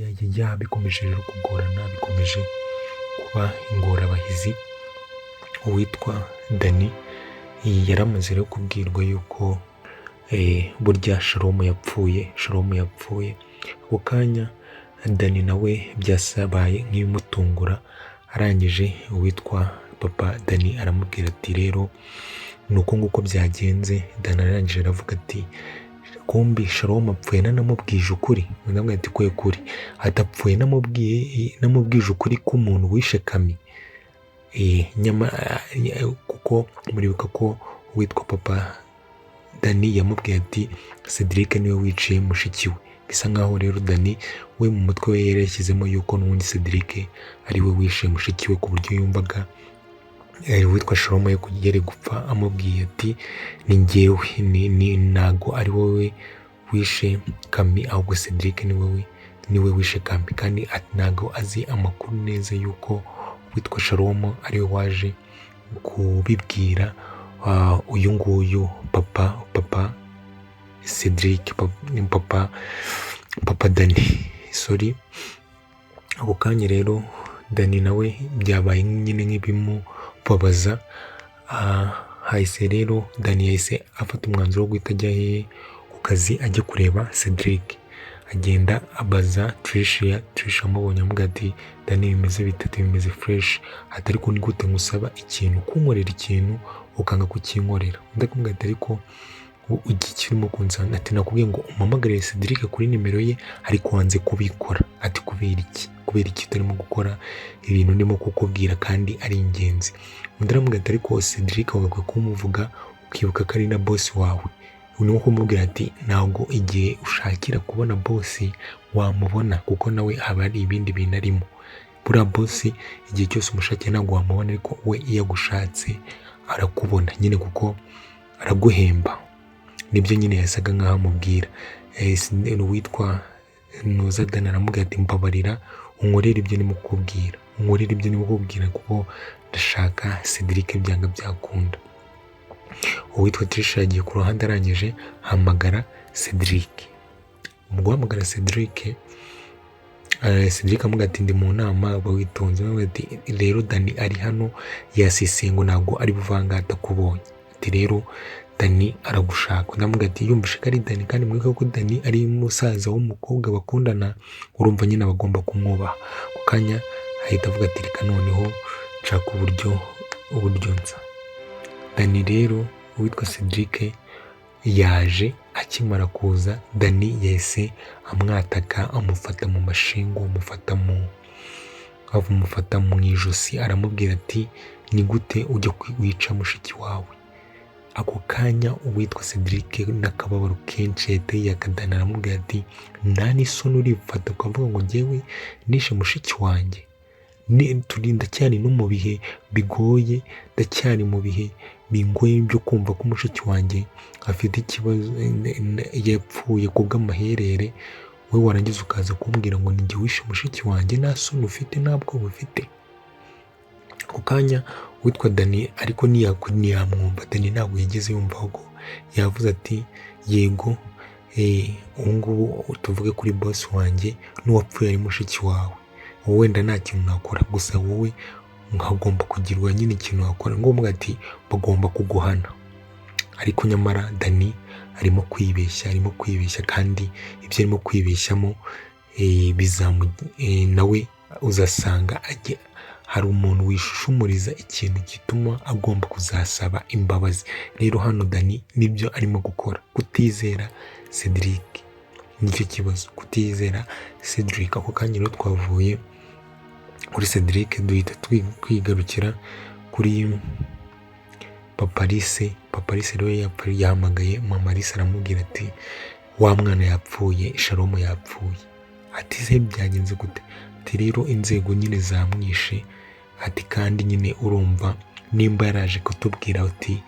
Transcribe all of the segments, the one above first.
Ya, bikomeje rero kugorana, bikomeje kuba ingorabahizi. Uwitwa Dani yaramaze rero kubwirwa yuko burya Shalomu yapfuye, Shalomu yapfuye. Ako kanya Dani nawe byasabaye nk'ibimutungura, arangije uwitwa papa Dani aramubwira ati: "Rero ni uko nguko byagenze." Dani arangije aravuga ati: "Kumbi Shalomu apfuye nanamubwije ukuri." Undi aramubwira ati: "Kwe kuri?" Ati: "Apfuye namubwiye, namubwije ukuri k'umuntu wishe Kami." Nyamara kuko muribuka ko uwitwa papa Dani yamubwiye ati: "Cedric niwe wiciye mushiki we." Bisa nkaho rero Dani we mu mutwe we yari yashyizemo yuko n'ubundi Cedric ari we wishe mushiki we, ku buryo yumvaga uwitwa Shalomu yari gupfa amubwiye ati: "Ni njyewe, ni ntago ari wowe wishe Kami, ahubwo Cedric ni we wishe Kami." Kandi ntago azi amakuru neza yuko uwitwa Shalomu ari we waje kubibwira uyu nguyu papa Cedric, papa Dani, sorry. Ako kanya rero Dani nawe byabaye nyine nk'ibimubabaza. Hahise rero Dani yahise afata umwanzuro wo guhita ajya hehe? Ku kazi, ajya kureba Cedric. Agenda abaza Tricia. Tricia amubonye amubwira ati: "Dani, bimeze bite?" Ati: "Bimeze fresh." Ati: "Ariko ni gute ngusaba ikintu, kunkorera ikintu, ukanga kukinkorera?" Undi akamubwira ati: "Ariko iki urimo kunsaba?" Ati: "Nakubwiye ngo umpamagarire Cedric kuri nimero ye, ariko wanze kubikora." Ati: "Kubera iki? Kubera iki utarimo gukora ibintu ndimo kukubwira kandi ari ingenzi?" Undi aramubwira ati: "Ariko Cedric wagakwiye kumuvuga, ukibuka ko ari na boss wawe." Ni nko kumubwira ati: "Ntabwo igihe ushakira kubona boss wamubona, kuko nawe haba hari ibindi bintu arimo. Buriya boss igihe cyose umushakiye ntabwo wamubona, ariko we iyo agushatse arakubona nyine, kuko araguhemba." Nibyo nyine yasaga nkaho amubwira. Uwitwa Nuza Dani aramubwira ati: "Mbabarira unkorere ibyo ndimo kukubwira, unkorere ibyo ndimo kukubwira, kuko ndashaka Cedric byanga byakunda." Uwitwa Trisha yagiye ku ruhande, arangije ahamagara Cedric. Mu guhamagara Cedric, Cedric amubwira ati: "Ndi mu nama, uba witonze." Aramubwira ati: "Rero Dani ari hano yasiseye ngo ntabwo ari buvange atakubonye." Ati: "Rero Dani aragushaka." Undi aramubwira ati, yumvishe ko ari Dani, kandi mwibuke ko Dani ari musaza w'umukobwa bakundana, urumva nyine aba agomba kumwubaha. Ako kanya ahita avuga ati: "Reka noneho nshaka uburyo nza." Dani rero, uwitwa Cedric yaje. Akimara kuza, Dani yahise amwataka, amufata mu mashingu, amufata mu ijosi, aramubwira ati: "Ni gute ujya wica mushiki wawe?" Ako kanya uwitwa Cedric n'akababaro kenshi yahita yiyaka Dani, aramubwira ati: "Nta n'isoni, urifata ukavuga ngo njyewe nishe mushiki wanjye? Turi ndacyari no mu bihe bigoye, ndacyari mu bihe bingoye byo kumva ko mushiki wanjye afite ikibazo, yapfuye ku bw'amaherere, wowe warangiza ukaza kumbwira ngo ni njye wishe mushiki wanjye. Nta soni ufite? Nta bwoba ufite?" Ako kanya uwitwa Dani ariko ntiyamwumva. Dani ntabwo yigeze yumva, ahubwo yavuze ati: "Yego, ubu ngubu tuvuge kuri boss wanjye n'uwapfuye ari mushiki wawe, wowe wenda nta kintu nakora, gusa wowe nkagomba kugirwa nyine ikintu wakora." Ngombwa ati: "Bagomba kuguhana." Ariko nyamara Dani arimo kwibeshya, arimo kwibeshya, kandi ibyo arimo kwibeshyamo nawe uzasanga hari umuntu wishushumuriza ikintu gituma agomba kuzasaba imbabazi. Rero hano Dani nibyo arimo gukora. Kutizera Cedric nicyo kibazo, kutizera Cedric. Ako kanya rero twavuye kuri Cedric, duhita twigarukira kuri papa Alice. Papa Alice rero yahamagaye mama Alice, aramubwira ati: "Wa mwana yapfuye, Shalomu yapfuye." Ati: "Se byagenze gute?" Ati: "Rero inzego nyine zamwishe." Ati: "Kandi nyine urumva nimba yaraje kutubwira ati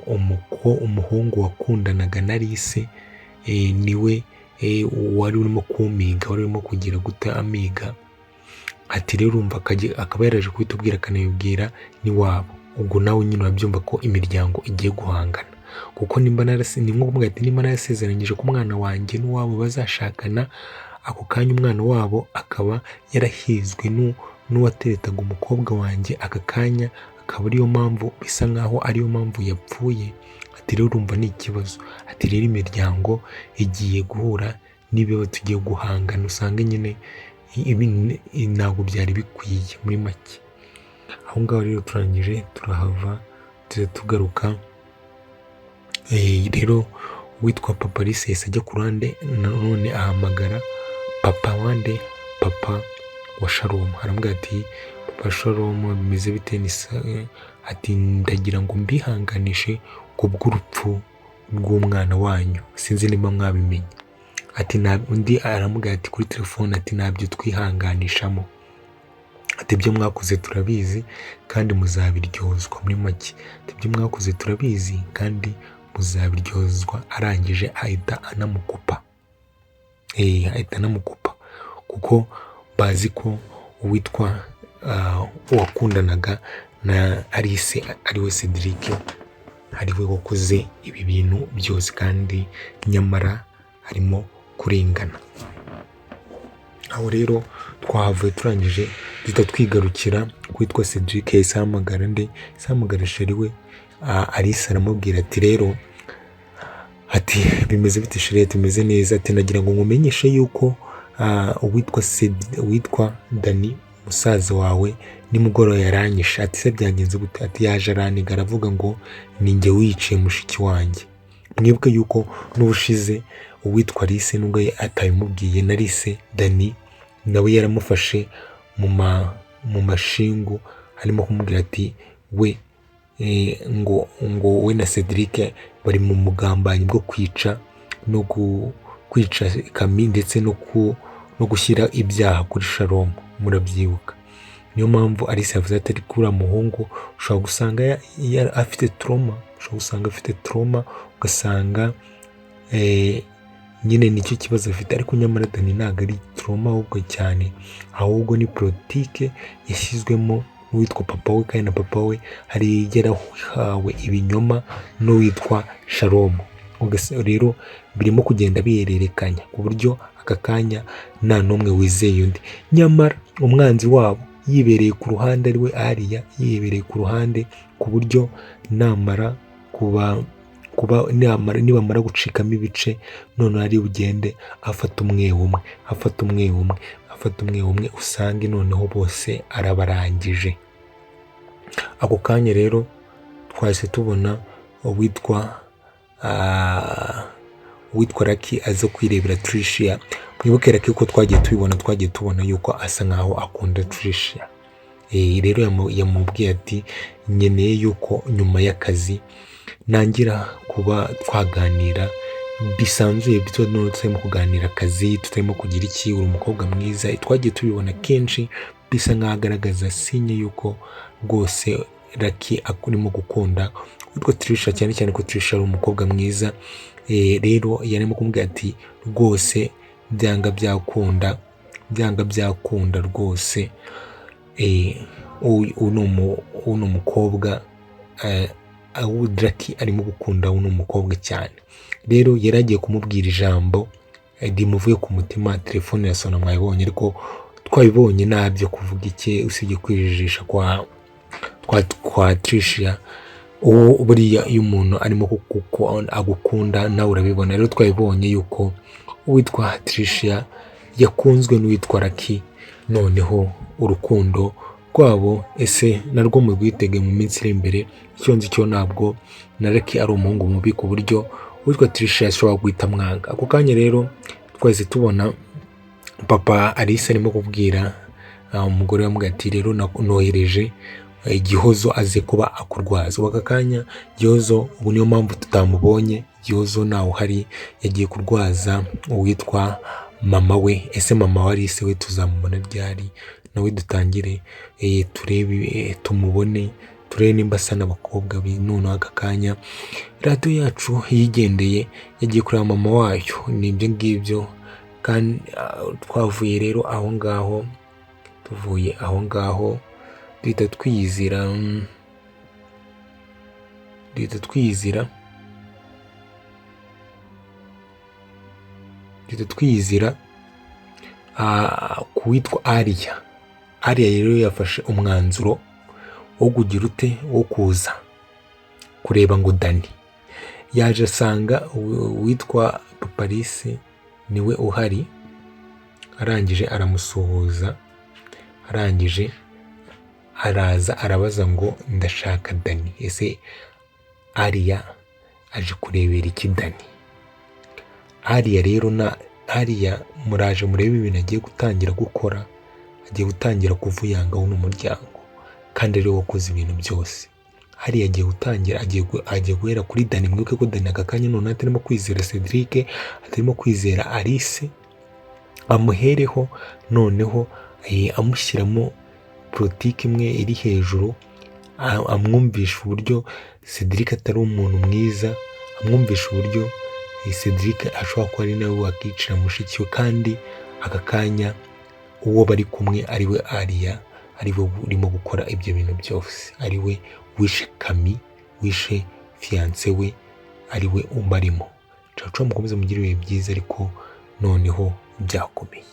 umuhungu wakundanaga na Alice niwe wari urimo kumiga, wari urimo kugira gute, amiga." Ati: "Rero urumva akaba yaraje kubitubwira, akanabibwira n'iwabo, ubwo nawe nyine urabyumva ko imiryango igiye guhangana, kuko nimba narase," ni nko kuvuga ati: "Nimba narasezeranyije ko umwana wanjye n'uwabo bazashakana, Ako kanya umwana wabo akaba yarahizwe n'uwateretaga umukobwa wanjye, aka kanya akaba ariyo mpamvu bisa nkaho ariyo mpamvu yapfuye. Ati rero urumva ni ikibazo. Ati rero imiryango igiye guhura n'ibibazo, tugiye guhangana, usange nyine ibi ntabwo byari bikwiye muri make. Aho ngaho rero turangije turahava tuza tugaruka. Rero uwitwa Papa Alice yahise ajya ku ruhande, nanone ahamagara papa wande, papa wa Shalom, aramubwira ati papa Shalom bimeze bite? Ati ndagira ngo mbihanganishe kubw'urupfu rw'umwana wanyu, sinzi niba mwabimenye. Ati undi aramubwira ati kuri telefone ati ntabyo twihanganishamo, ati ibyo mwakoze turabizi kandi muzabiryozwa. Muri make ati ibyo mwakoze turabizi kandi muzabiryozwa. Arangije ahita anamukupa, ahita anamukupa kuko bazi ko uwitwa uwakundanaga na Alice ariwe Cedric ariwe wakoze ibi bintu byose, kandi nyamara harimo kurengana. Aho rero twahavuye turangije duhita twigarukira kwitwa Cedric. Yahise ahamagara nde? Yahise ahamagara sheri we Alice, aramubwira ati rero ati bimeze bite sheri? Ati bimeze neza. Ati nagira ngo nkumenyeshe yuko uwitwa Dani musaza wawe nimugoroba yaranyishe. Ati se byagenze gute? Ati yaje araniga aravuga ngo ninjye wiciye mushiki wanjye. Mwibuke yuko n'ubushize uwitwa Alice nubwo atabimubwiye na Alice, Dani nawe yaramufashe mu mashingu, arimo kumubwira ati we ngo we na Cedric bari mu mugambanyi bwo kwica no kwica Kami ndetse no gushyira ibyaha kuri Shalom, murabyibuka. Niyo mpamvu Alice yavuze ati ariko uriya muhungu ushobora gusanga afite trauma, ushobora gusanga afite trauma, ugasanga nyine nicyo kibazo afite. Ariko nyamara Dani ntabwo ari trauma ahubwo cyane, ahubwo ni politike yashyizwemo n'uwitwa papa we, kandi na papa we hari yarahawe ibinyoma n'uwitwa Shalom. Rero birimo kugenda bihererekanya ku buryo aka kanya nta n'umwe wizeye undi, nyamara umwanzi wabo yibereye ku ruhande ariwe Ariya, yibereye ku ruhande ku buryo namara kuba nibamara gucikamo ibice noneho ari bugende afata umwe umwe, afata umwe umwe, afata umwe umwe, usange noneho bose arabarangije. Ako kanya rero twahise tubona uwitwa Lucky aza kwirebera Tricia. Mwibuke Lucky ko twagiye tubibona, twagiye tubona yuko asa nkaho akunda Tricia. Rero yamubwiye ati nkeneye yuko nyuma y'akazi nangira kuba twaganira bisanzuye, tutarimo kuganira akazi, tutarimo kugira iki, uri umukobwa mwiza. Twagiye tubibona kenshi bisa nkaho agaragaza sinye yuko rwose Lucky arimo gukunda witwa Tricia, cyane cyane ko Tricia ari umukobwa mwiza. Rero yarimo kumubwira ati rwose byanga byakunda, byanga byakunda rwose uno mukobwa Lucky arimo gukunda uno mukobwa cyane. Rero yari agiye kumubwira ijambo rimuvuye ku mutima, telefone irasona mwayibonye, ariko twabibonye ntabyo kuvuga iki usibye kwijijisha kwa Tricia. Uwo buriya iyo umuntu arimo agukunda nawe urabibona. Rero twabibonye yuko uwitwa Tricia yakunzwe n'uwitwa Lucky, noneho urukundo rwabo ese narwo murwitege mu minsi iri imbere. Icyo nzi cyo ntabwo na Lucky ari umuhungu mubi ku buryo uwitwa Tricia ashobora guhita amwanga. Ako kanya rero twahise tubona papa Alice arimo kubwira umugore we ati rero nohereje Gihozo aze kuba akurwaza. Ubu aka kanya Gihozo ubu niyo mpamvu tutamubonye, Gihozo ntawe uhari, yagiye kurwaza uwitwa mama we. Ese mama wa Alice we tuzamubona ryari? Nawe dutangire turebe, tumubone, turebe nimba asa n'abakobwa be. Noneho aka kanya radiyo yacu yigendeye yagiye kureba mama wayo, ni ibyo ngibyo. Kandi twavuye rero aho ngaho, tuvuye aho ngaho duhita twiyizira, duhita twiyizira ku witwa Ariya. Ariya rero yafashe umwanzuro wo kugira ute, wo kuza kureba ngo Dani yaje, asanga uwitwa Paparisi niwe uhari. Arangije aramusuhuza, arangije araza arabaza ngo: "Ndashaka Dani." Ese Ariya aje kurebera iki Dani? Ariya rero, na Ariya muraje murebe ibintu agiye gutangira gukora. Agiye gutangira kuvuyanga uno muryango kandi ariwe wakoze ibintu byose. Hariya agiye gutangira, agiye guhera kuri Dani. Mwibuke ko Dani aka kanya noneho atarimo kwizera Cedric, atarimo kwizera Alice. Amuhereho noneho amushyiramo politiki imwe iri hejuru, amwumvisha uburyo Cedric atari umuntu mwiza, amwumvisha uburyo Cedric ashobora kuba ari nawe wakicira mushiki we, kandi aka kanya uwo bari kumwe ari we Ariya, ari we urimo gukora ibyo bintu byose, ari we wishe Kami, wishe fiancé we, ari we ubarimo. Caca, mukomeze mugire ibihe byiza, ariko noneho byakomeye.